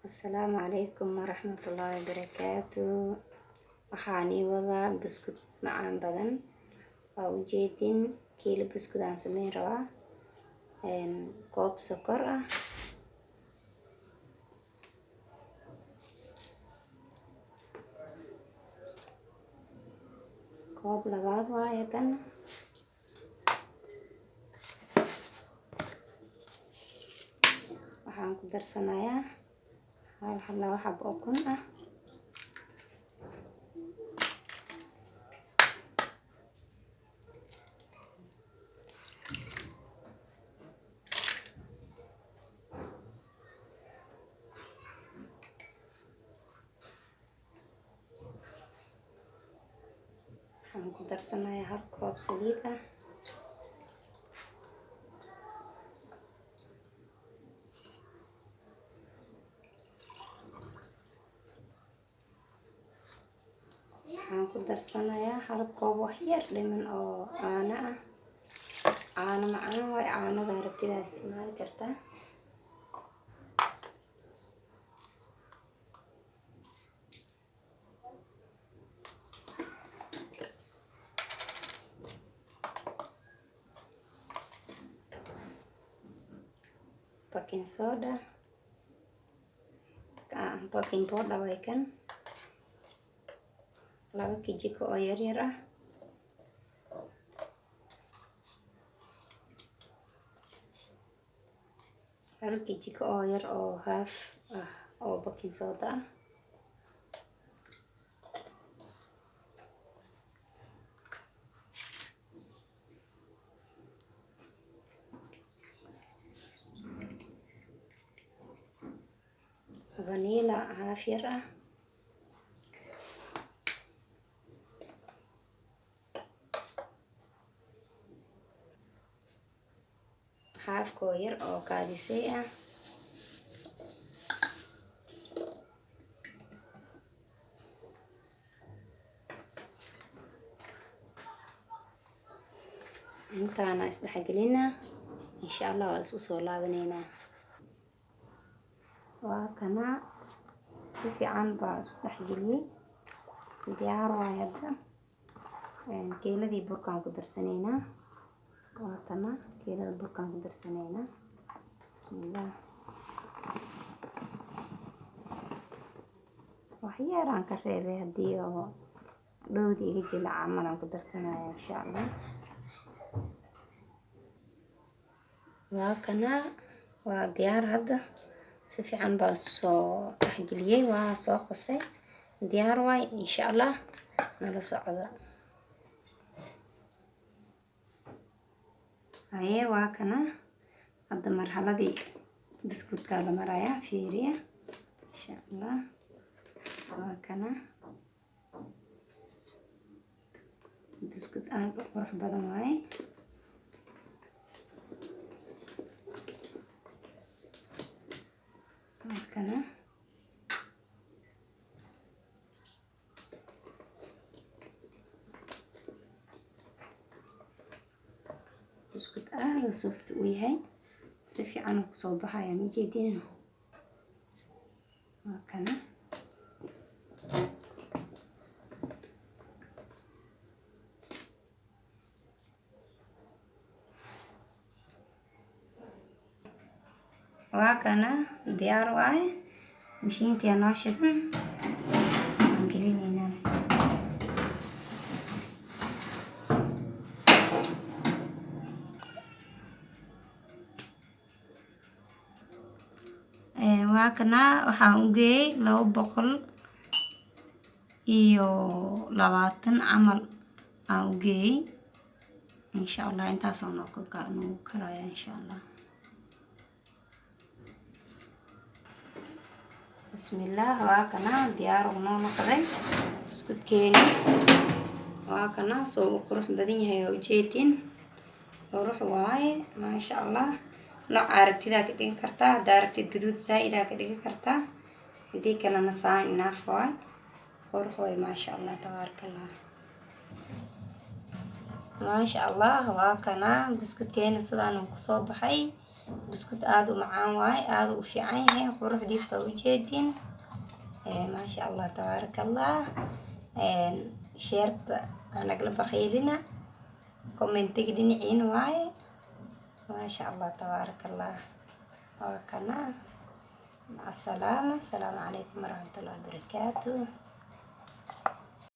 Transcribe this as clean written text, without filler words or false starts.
Asalaamu calaykum waraxmatullaahi wabarakaatu. Waxaan ii wadaa buskud macaan badan. Waa ujeedin kiilo buskud aan sameyn rabaa. Koob sokor ah, koob labaad waaye kan. Waxaan ku darsanayaa hal laba xabo ukun ah. Waxaan ku darsanayaa hal koob saliid ah. Waxaan ku darsanayaa hal koob wax yar dhiman oo caano ah. Caano macaan waay, caanada rabtidaa isticmaali kartaa. Baking soda, baking powder waay kan, 2 kijiko oo yar yar ah. Hal kijiko oo yar oo half ah oo baking soda ah. Vanilla half yar ah. Haafkoo yar oo kaadisey ah. Intaana isdhexgelinaa, insha Allah waa isku soo laabaneynaa. Waa kana, si fiican baa isku dhexgeliyey, diyaar waay. Hadda kiiladii burkaan ku darsanaynaa. Waa tana kiilada burkaan ku darsanaynaa. Bismillaah. Wax yaraan ka reebay, haddii oo dhowdi iga jilac camal aan ku darsanaya, insha Allah. Waa kana, waa diyaar hadda. Si fiican baa soo dhexgeliyey, waa soo qasay, diyaar waay. Insha Allah nala socda. Haye, waa kana, hadda marxaladii buskudkaa la marayaa. Fiiriya, insha Allah. Waa kana, buskud aad u qurux badan waaye. Waa kana, buskud aada u soft u yahay, si fiican uu kusoo baxaya, ma jeedin? Waa kana. Waa kana, diyaar waaye. Mashiintii noo shidan, waan gelinaynaa. Bismillah. Waa kana, waxaan u geeyey 220 camal aan u geeyey. Insha Allah intaasoo noogu karaya, insha Allah. Bismillaah. Waa kana, diyaar uu noo noqday buskudkeeni. Waa kana, soo u qurux badan yahay, waa ujeedin, qurux waaye, maasha Allah. Nooca aragtidaa ka dhigi kartaa. Haddaa aragtid gaduud zaa-idaa ka dhigi kartaa, haddii kalena saan enough waay. Qurux waay, maasha Allah, tabaaraka Allah, maasha Allah. Waa kana buskudkeena, sidaan uu kusoo baxay. Buskud aada u macaan waaye, aada u fiican yahay, quruxdiisa waa ujeedin. Maasha Allah, tabaaraka Allah. Share-ta anagla bakhaylina, comment-iga dhinaciina waaye. Maasha Allah, tabaaraka Allah. Waa kana. Maca asalaama. Asalaamu calaykum waraxmatullahi wabarakaatu.